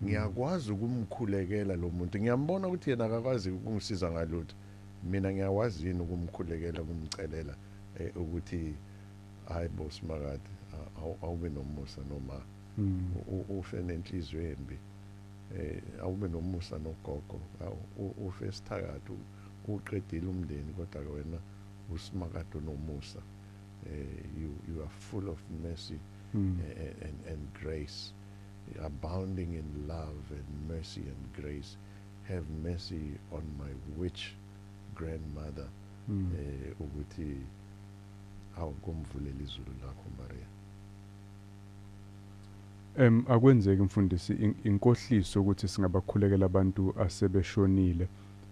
Ngiyakwazi ukumkhulekela lo muntu? Ngiyambona ukuthi yena akakwazi ukungisiza ngalutho. Mina ngiyakwazi yini ukumkhulekela, ukumcelela ukuthi hayi bo Simakade, awube nomusa noma ufe nenhliziyo embi, awube nomusa nogogo, ufe isithakathi, uqedile umndeni, kodwa ke wena uSimakade nomusa, you are full of mercy and grace, abounding in love and mercy and grace, have mercy on my witch grandmother, ukuthi awukumvulela izulu lakho, Maria? Akwenzeki mfundisi, inkohliso ukuthi singabakhulekela abantu asebeshonile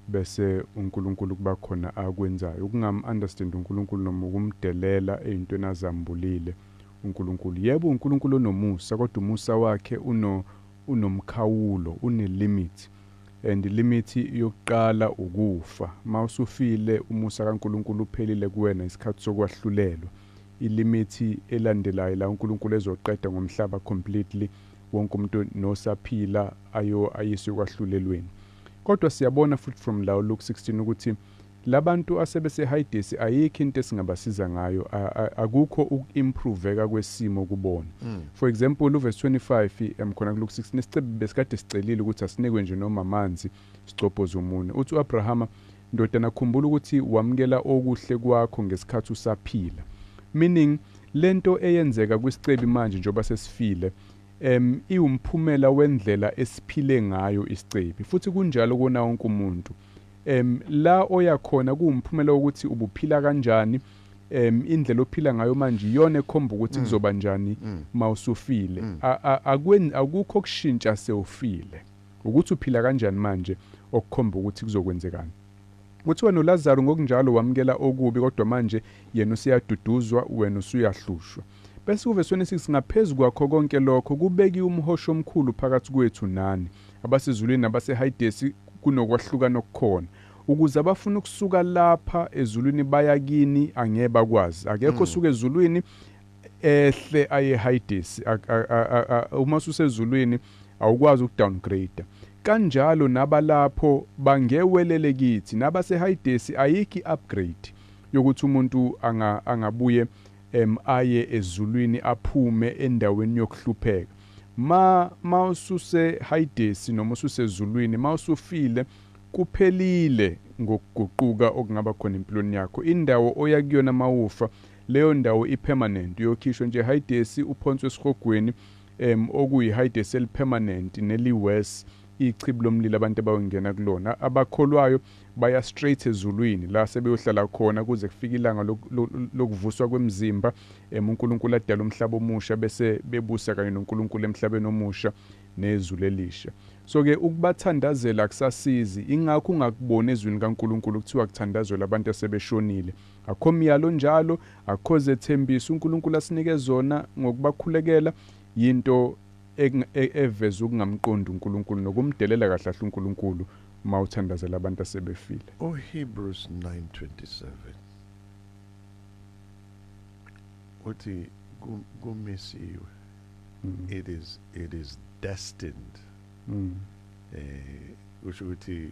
bese uNkulunkulu kuba khona akwenzayo. Ukungam understand uNkulunkulu noma ukumdelela ezintweni azambulile uNkulunkulu. Yebo, uNkulunkulu onomusa, kodwa umusa wakhe unomkhawulo, une limit. And limit yokuqala ukufa. Mawusufile, umusa kaNkulunkulu uphelile kuwena, isikhathi sokwahlulelwa. Ilimit elandelayo la uNkulunkulu ezoqeda ngomhlaba completely, wonke umuntu nosaphila ayo ayiswe kwahlulelweni. Kodwa siyabona futhi from la Luke 16 ukuthi labantu asebese-Hades ayikho into esingabasiza ngayo, akukho ukuimproveka kwesimo kubona. For example, uverse 25 khona ku Luke 16, isicebi besikade sicelile ukuthi asinikwe nje noma amanzi sicobhoze umunwe. Uthi uAbrahama, "Ndodana, khumbula ukuthi wamukela okuhle kwakho ngesikhathi usaphila." Meaning lento eyenzeka kwisicebi manje njengoba sesifile iwumphumela wendlela esiphile ngayo isicebi, futhi kunjalo kona wonke umuntu. La oya khona kuwumphumela wokuthi ubuphila kanjani. Indlela ophila ngayo manje iyona ekhomba ukuthi kuzoba njani mawusufile. Akukho kushintsha sewufile, ukuthi uphila kanjani manje okukhomba ukuthi kuzokwenzekani. Kuthiwa noLazaro ngokunjalo wamukela okubi, kodwa manje yena useyaduduzwa, wena usuyahlushwa. Bese kuvesi 26, "Ngaphezu kwakho konke lokho kubekiwe umhosha omkhulu phakathi kwethu nani, abasezulwini nabaseHayidesi kunokwahlukana okukhona, ukuze abafuna ukusuka lapha ezulwini baya kini angeke bakwazi." Akekho osuka ezulwini ehle aye eHayidesi. Uma usezulwini awukwazi ukudowngrade. Kanjalo nabalapho bangewelele kithi nabaseHayidesi. Ayikho i-upgrade yokuthi umuntu angabuye aye ezulwini, aphume endaweni yokuhlupheka. Ma mawususe Hayidesi noma ususezulwini, mawusufile, kuphelile ngokuguquka okungaba khona empilweni yakho. Indawo oya kuyona mawufa, leyo ndawo ipermanent. Uyokhishwa nje Hayidesi, uphonswe esihogweni, okuyi-Hades elipermanent neli-worse, ichibi lomlilo abantu abayongena kulona. Abakholwayo baya straight ezulwini, la sebeyohlala khona kuze kufike ilanga lokuvuswa kwemizimba, uNkulunkulu adala umhlaba omusha, bese bebusa kanye noNkulunkulu emhlabeni omusha nezulu elisha. So ke ukubathandazela akusasizi. Ingakho ungakuboni ezwini kaNkulunkulu kuthiwa kuthandazelwa abantu asebeshonile. Akho myalo njalo, akho zethembiso uNkulunkulu asinike zona ngokubakhulekela. Yinto eveza ukungamqondi uNkulunkulu nokumdelela kahle kahle uNkulunkulu mawuthandazela abantu asebefile. uHebrews 9:27 uthi kumisiwe, it is destined. Kusho ukuthi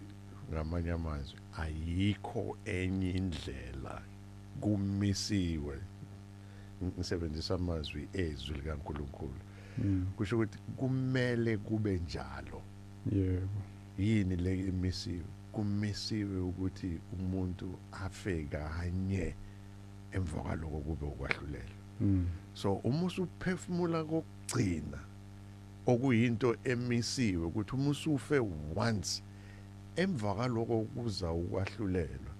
ngamanye amazwi ayikho enye indlela, kumisiwe. Ngisebenzisa amazwi ezwi likaNkulunkulu. Kusho ukuthi kumele kube njalo. Yini le imisiwe? Kumisiwe ukuthi umuntu afe kanye, emva kwaloko kube ukwahlulela. So uma usuphefumula kokugcina, okuyinto emisiwe ukuthi uma usufe once, Emva kwaloko kuza ukwahlulelwa.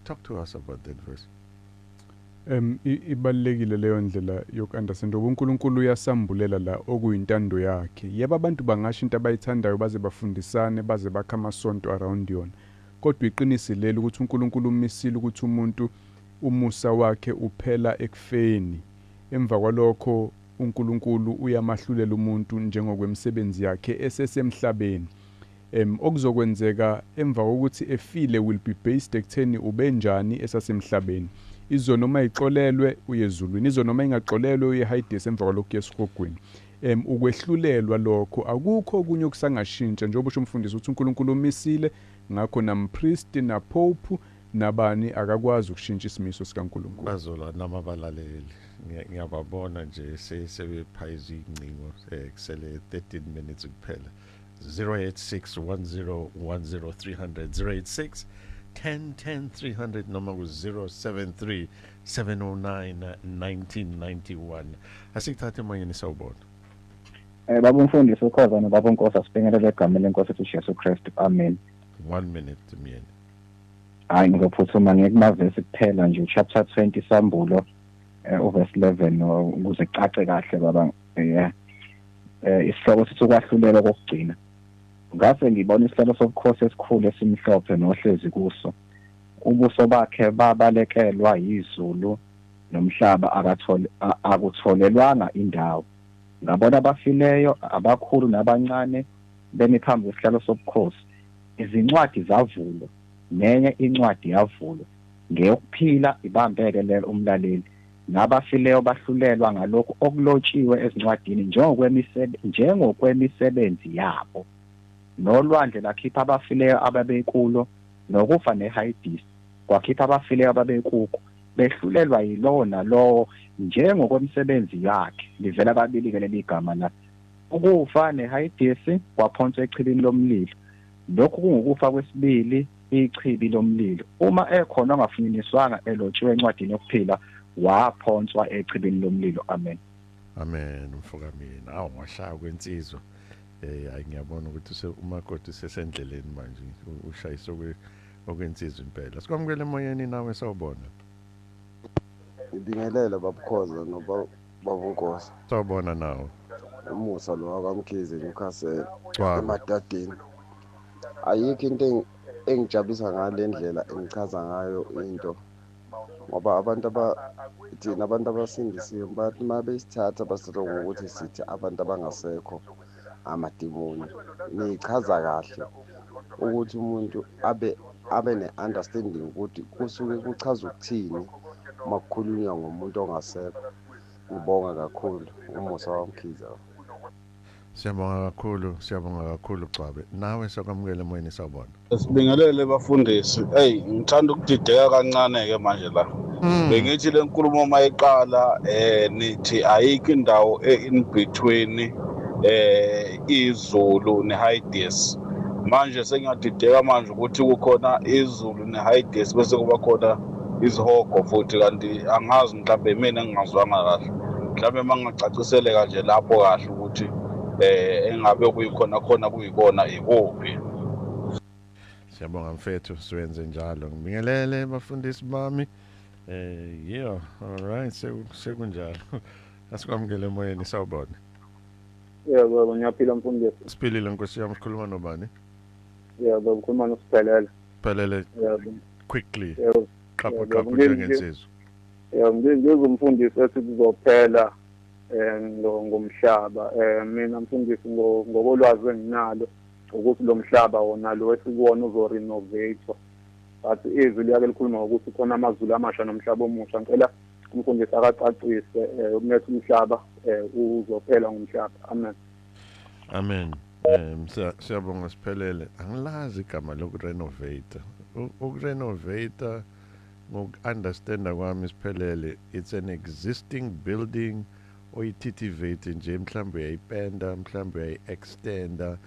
Talk to us about that verse. Ibalulekile leyo ndlela yoku-understand ngoba uNkulunkulu uyasambulela la okuyintando yakhe. Yebo, abantu bangasho into abayithandayo, baze bafundisane, baze bakhe amasonto around yona, kodwa iqinisi leli ukuthi uNkulunkulu umisile ukuthi umuntu umusa wakhe uphela ekufeni. Emva kwalokho uNkulunkulu uyamahlulela umuntu njengokwemisebenzi yakhe esesemhlabeni. Okuzokwenzeka emva kokuthi efile will be based ekutheni ubenjani esasemhlabeni. Izono noma ixolelwe, uye ezulwini; izono noma ingaxolelwe, uye eHades, emva kwalokho uye esihogweni. Ukwehlulelwa lokho, akukho okunye okusangashintsha, njengoba usho umfundisi ukuthi uNkulunkulu umisile, ngakho nampriest, napope, nabani akakwazi ukushintsha isimiso sikaNkulunkulu. Bazolwa namabalaleli. Ngiyababona nje sebephayiza ingcingo. Kusele 13 minutes kuphela. 086 10 10 300, 086 10 10 300, noma ku 073 709 1991. Asikuthathe emoyeni, sawubona. Baba umfundisi uKhoza nobaba uNkosi, asibingelele egameni lenkosi ethu Jesu Kristu. Amen. One minute, myeni. Hayi, ngizophuthuma ngiye kumavesi kuphela nje, chapter 20 Sambulo, uverse 11, ukuze kucace kahle, baba. Yeah. Isihloko sithi ukwahlulelwa kokugcina. Ngase ngibona isihlalo sobukhosi esikhulu esimhlophe nohlezi kuso. Ubuso bakhe babalekelwa yizulu nomhlaba, akathole akutholelwanga indawo. Ngabona abafileyo, abakhulu nabancane, bemi phambi kwesihlalo sobukhosi. Izincwadi zavulwa, nenye incwadi yavulwa, ngeyokuphila. Ibambeke lelo, umlaleli. Nabafileyo bahlulelwa ngalokhu okulotshiwe ezincwadini njengokwemisebenzi yabo. Nolwandle lakhipha abafileyo ababekulo, nokufa neHayidisi kwakhipha abafileyo ababekuko, behlulelwa yilowo nalowo njengokwemisebenzi yakhe. Livela kabili-ke leli gama la. Ukufa neHayidesi kwaphonswa echibini lomlilo. Lokhu kungukufa kwesibili, ichibi lomlilo. Uma ekhona ongafunyaniswanga elotshiwe encwadini yokuphila, waphonswa echibini lomlilo. Amen. Amen, mfokamini. Awu, washaya kwensizwa. Hayi, ngiyabona ukuthi umakoti usesendleleni manje, ushayisa okwensizwa impela. Sikwamukele emoyeni nawe, sawubona. Ngibingelele babukhoza nobabunkosi. Sawubona nawe. Umusa lo wakwaMkhize, Newcastle. Cwaba. Emadadeni. Ayikho into engijabulisa ngale ndlela engichaza ngayo into, ngoba abantu aba thina abantu abasindisiwe bathi uma besithatha basithatha ngokuthi sithi abantu abangasekho amadimoni. Niyichaza kahle ukuthi umuntu abe ne-understanding ukuthi kusuke kuchaza ukuthini uma kukhulunywa ngomuntu ongasekho. Ngibonga kakhulu, umusa waMkhize. Siyabonga kakhulu, siyabonga kakhulu, Cwabe. Nawe sakwamukela emoyeni, sawubona. Sibingelele bafundisi. Hey, ngithanda ukudideka kancane ke manje la. Bengithi le nkulumo mayiqala, nithi ayikho indawo e-in between izulu neHades. Manje sengiyadideka manje ukuthi kukhona izulu neHades bese kuba khona izihogo futhi, kanti angazi, mhlawumbe mina engingazwanga kahle. Mhlawumbe mangingacaciseleka nje lapho kahle ukuthi engabe kuyikhona khona kuyikona ikuphi. Siyabonga mfethu, siwenze njalo. Ngibingelele bafundisi bami. Yeah, all right, sekunjalo. Asikwamukele emoyeni, sawubona. Yebo baba, ngiyaphila mfundisi. Siphilile nkosi yami, sikhuluma nobani? Yebo baba, ukhuluma noSiphelele. Phelele. Yebo. Quickly. Yebo. Qaphu Yebo, qaphu njengensizwa. Yebo, ngizwe umfundisi ethi kuzophela ngomhlaba. Mina mfundisi, ngokolwazi enginalo ukuthi lo mhlaba wona lo esikuwona uzorenovate. But izwi liyake likhuluma ngokuthi khona amazulu amasha nomhlaba omusha. Ngicela umfundisi akacacise ukunetha umhlaba uzophela ngomhlaba. Amen. Amen. Siyabonga Siphelele. Angilazi igama lokurenovate. Ukurenovate ngoku-understanda kwami, Siphelele, it's an existing building oyithitivate nje, mhlambe uyayipenda, mhlambe uyayi-extenda,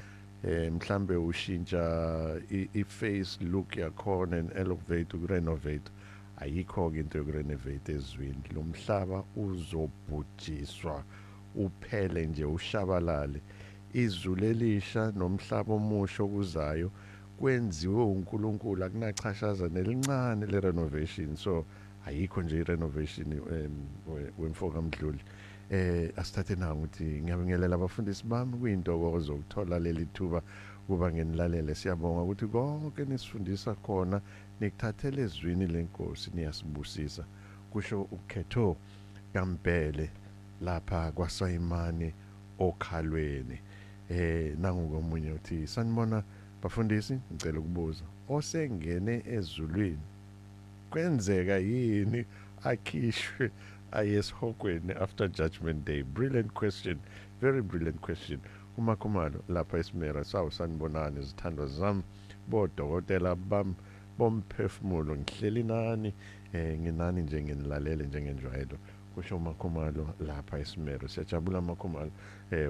mhlambe ushintsha i-face look yakhona and elevate, ukurenovate. Ayikho-ke into yokurenovate ezwini. Lo mhlaba uzobhujiswa uphele nje, ushabalale. Izulu elisha nomhlaba omusha okuzayo. Kwenziwe uNkulunkulu, akunachashaza nelincane le renovation, so ayikho nje i-renovation wemfoka Mdluli. Asithathe na ukuthi ngiyabingelela abafundisi bami, kuyintokozo ukuthola leli thuba kuba nginilalele. Siyabonga ukuthi konke nisifundisa khona nikuthathele ezwini lenkosi, niyasibusisa, kusho ukhetho kaMbhele lapha kwaSayimani okhalweni. Nangu komunye uthi, sanibona bafundisi, ngicela ukubuza, osengene ezulwini kwenzeka yini akhishwe aye esihogweni after Judgment Day? Brilliant question, very brilliant question. UMakhumalo lapha eSimera. Sawu, sanibonani izithandwa zami, bodokotela bami bomphefumulo, ngihleli nani, nginani nje, nginilalele njengenjwayelo, kusho uMakhumalo lapha eSimero. Siyajabula Makhumalo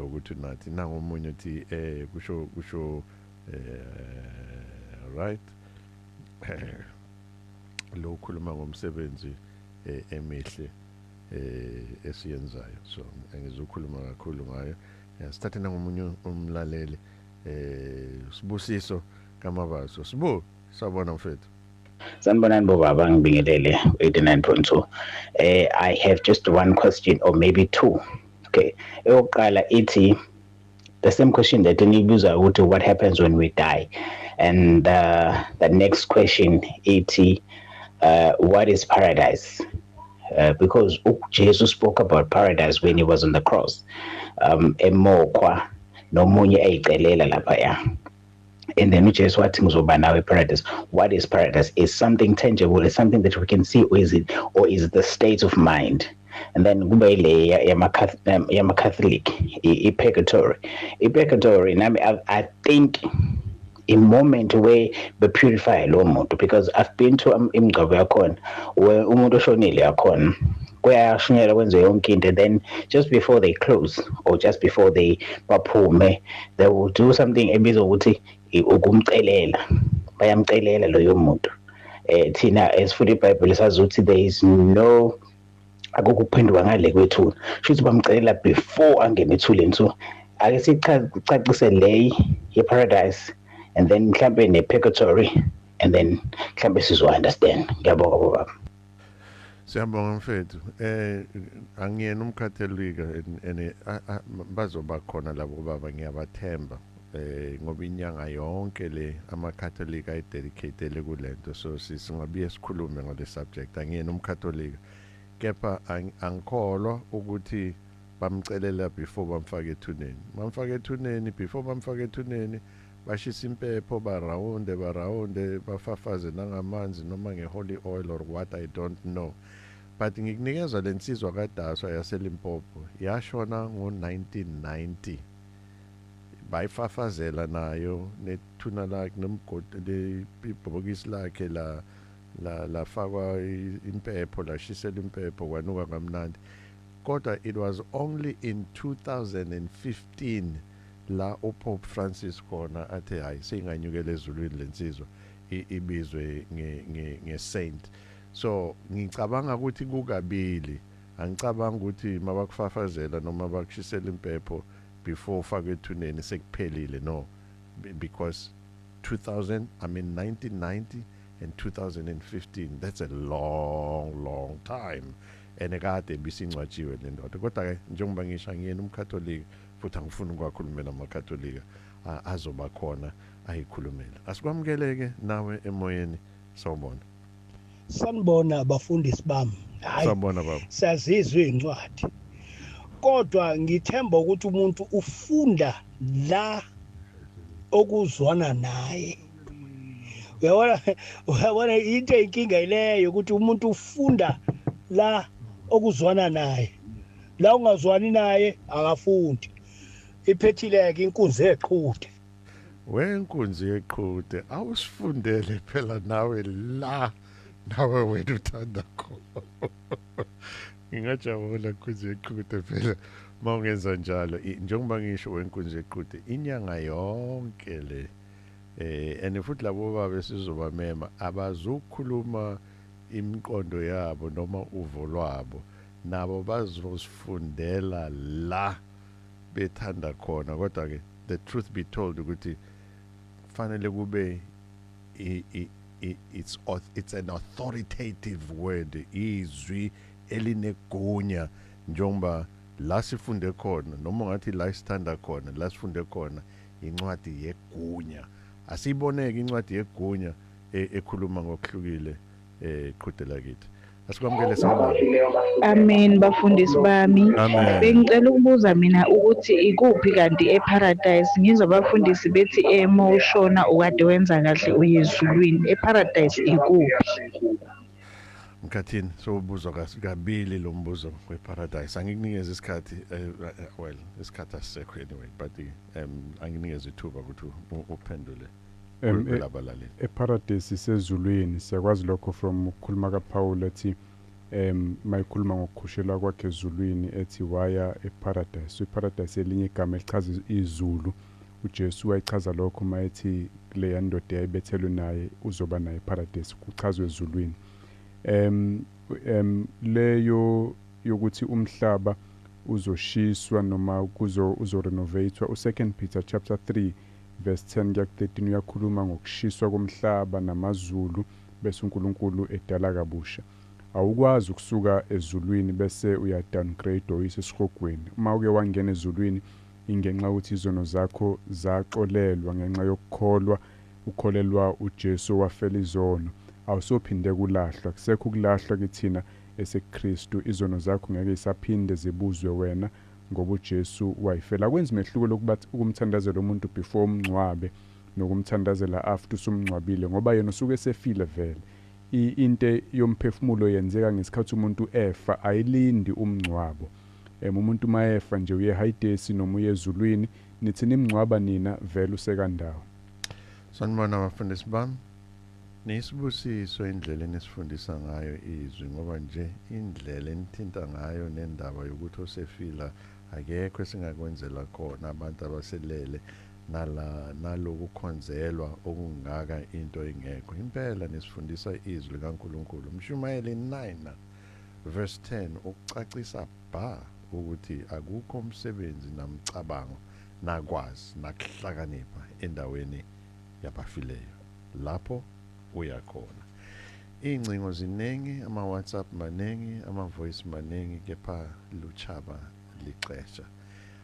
ukuthi nathi. Nangomunye uthi kusho right, lo ukhuluma ngomsebenzi emihle esiyenzayo, so angizukhuluma kakhulu ngayo. Sithathe nangomunye umlaleli, Sibusiso kaMabaso. Sibu, sawubona mfethu. Sanibonani bobaba, ngibingelele 89.2. I have just one question or maybe two. Okay. Eyokuqala ithi the same question that eniyibuza ukuthi what happens when we die, and the next question ithi what is paradise? Because uJesu spoke about paradise when he was on the cross. Emokhwa nomunye eyicelela lapha ya. And then uJesu wathi, "Ngizoba nawe paradise." What is paradise? Is something tangible? Is something that we can see, or is it the state of mind? And then kube ile yama-Catholic, i-purgatory. I-purgatory nami I think a moment where be-purify lo muntu, because I've been to imingcwabo yakhona where umuntu oshonile yakhona kuyashunyelwa, kwenziwe yonke into, and then just before they close or just before they baphume, they will do something ebizwa ukuthi ukumcelela, bayamcelela loyo muntu. Thina esifunda iBhayibheli sazi ukuthi there is no, akukho ukuphenduka ngale kwethuna, shuthi bamcelela before angene ethuleni. So ake sicacise le ye-paradise and then mhlambe ne-purgatory and then mhlambe sizo-understand. Ngiyabonga baba. Siyabonga mfethu. Angiyena umkhatholika and bazoba khona labo baba, ngiyabathemba ngoba inyanga yonke le amaCatholic ayidedicatele kulento, so singabuye sikhulume ngale subject. Angiyena umkhatholika, kepha angikholwa ukuthi bamcelela before bamfake ethuneni. Bamfake ethuneni, before bamfake ethuneni bashisa impepho, barawunde barawunde, bafafaze nangamanzi noma nge-holy oil or what, I don't know. But ngikunikeza lensizwa kaDaswa yaseLimpopo, yashona ngo-1990, bayifafazela nayo nethuna lakhe nomgodi, ibhokisi lakhe la lafakwa impepho, lashisela impepho, kwanuka kamnandi. Kodwa it was only in 2015 la uPope Francis khona athe, hayi, seyinganyukela ezulwini lensizwa, ibizwe nge-saint. So ngicabanga ukuthi kukabili. Angicabanga ukuthi mabakufafazela noma bakushisela impepho before ufake ethuneni sekuphelile, no, because 2000, I mean 1990 and 2015, that's a long, long time, and kade bisingcwatshiwe le ndoda. Kodwa ke njengoba ngisho, angiyena umkatholika futhi angifuni ukwakhulumela amakatholika, azoba khona ayikhulumela. Asikwamukeleke nawe emoyeni, sawubona. Sanibona bafundisi bami. Hayi. Sawubona baba. Siyazizwa incwadi. Kodwa ngithemba ukuthi umuntu ufunda la okuzwana naye. Uyabona, uyabona, into eyinkinga ileyo ukuthi umuntu ufunda la okuzwana naye. La ungazwani naye akafundi. Iphethileke inkunzi eqhude. Wenkunzi yeqhude, awusifundele phela nawe la nawe wena uthanda khona. Ngingajabula nkunzi yeqhude phela mawungenza njalo. Njengoba ngisho wenkunzi yeqhude, inyanga yonke le and futhi labo baba esizobamema abazukukhuluma imiqondo yabo noma uvo lwabo, nabo bazosifundela la bethanda khona. Kodwa ke the truth be told ukuthi kufanele kube it's an authoritative word, izwi elinegunya, njengoba la sifunde khona, noma ungathi la sithanda khona, la sifunde khona incwadi yegunya. Asiyiboneke incwadi yegunya ekhuluma ngokuhlukile eqhudela kithi. Asikwamukele, sawubona. Amen, bafundisi bami. Amen. Bengicela ukubuza mina ukuthi ikuphi kanti eParadise? Ngizwa abafundisi bethi ema ushona ukade wenza kahle uye ezulwini. EParadise ikuphi? Mkhathini, sowubuzwa kabili lo mbuzo weParadise. Angikunikeze isikhathi, well, isikhathi asisekho anyway, but angikunikeze ithuba ukuthi uphendule kulabalaleli. Eparadise sezulwini, siyakwazi lokho from ukukhuluma kaPaul ethi mayikhuluma ngokukhushelwa kwakhe ezulwini, ethi waya eparadise. So iparadise elinye igama elichaza izulu. UJesu wayichaza lokho mayethi kuleya ndoda eyayibethelwe naye uzoba naye eparadise, kuchazwe ezulwini. Leyo yokuthi umhlaba uzoshiswa noma kuzo uzorenovatewa, u2 Peter chapter 3 verse 10 kuya ku 13 uyakhuluma ngokushiswa komhlaba namazulu, bese uNkulunkulu edala kabusha. Awukwazi ukusuka ezulwini bese uya downgrade uyise esihogweni. Uma uke wangena ezulwini, ingenxa ukuthi izono zakho zaxolelwa ngenxa yokukholwa, ukholelwa uJesu wafela izono, awusophinde kulahlwa, kusekho ukulahlwa kithina esekuKristu. Izono zakho ngeke isaphinde zibuzwe wena ngoba uJesu wayifela. Kwenza umehluko lokuba ukumthandazela umuntu before umngcwabe nokumthandazela after usumngcwabile, ngoba yena usuke esefile vele. Into yomphefumulo yenzeka ngesikhathi umuntu efa, ayilindi umngcwabo. Umuntu mayefa nje uye Hades noma uye ezulwini, nithi nimngcwaba nina vele usekandawo. Sanibona bafundisi bami. Nisibusiso indlela enisifundisa ngayo izwi, ngoba nje indlela enithinta ngayo nendaba yokuthi osefila akekho esingakwenzela khona abantu abaselele nala nalokukhonzelwa okungaka into engekho. Impela nisifundisa izwi likaNkuluNkulu. Mshumayeli 9 verse 10 ukucacisa ba ukuthi akukho umsebenzi namcabango nakwazi nakuhlakanipha endaweni yabafileyo lapho uyakhona. Ingcingo ziningi, ama-WhatsApp maningi, ama-voice maningi, kepha luchaba lixesha.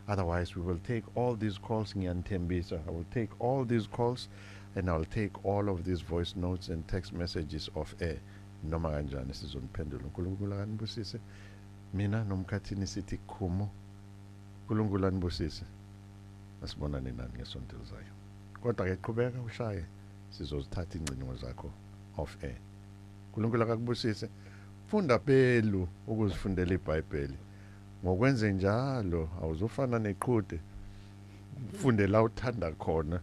Otherwise we will take all these calls. Ngiyanithembisa, I will take all these calls and I will take all of these voice notes and text messages off air. Noma kanjani sizoniphendula. uNkulunkulu akanibusise. Mina nomkhathini sithi khumo. uNkulunkulu anibusise. Asibonane nani ngesonto elizayo. Kodwa ke qhubeka ushaye, sizozithatha ingcingo zakho off air. uNkulunkulu akakubusise. Funda belu ukuzifundela iBhayibheli. Ngokwenze njalo awuzofana neqhude, ufunde la uthanda khona,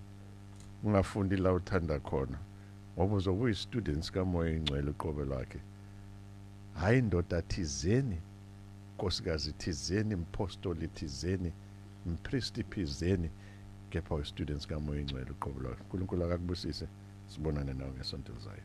ungafundi la uthanda khona, ngoba uzobe uyi-students kaMoya Ingcwele uqobo lwakhe, hayi ndoda thizeni, nkosikazi thizeni, mpostoli thizeni, mpristi phizeni, kepha uyi-students kaMoya Ingcwele uqobo lwakhe. uNkulunkulu akakubusise. Sibonane nawe ngesonto elizayo.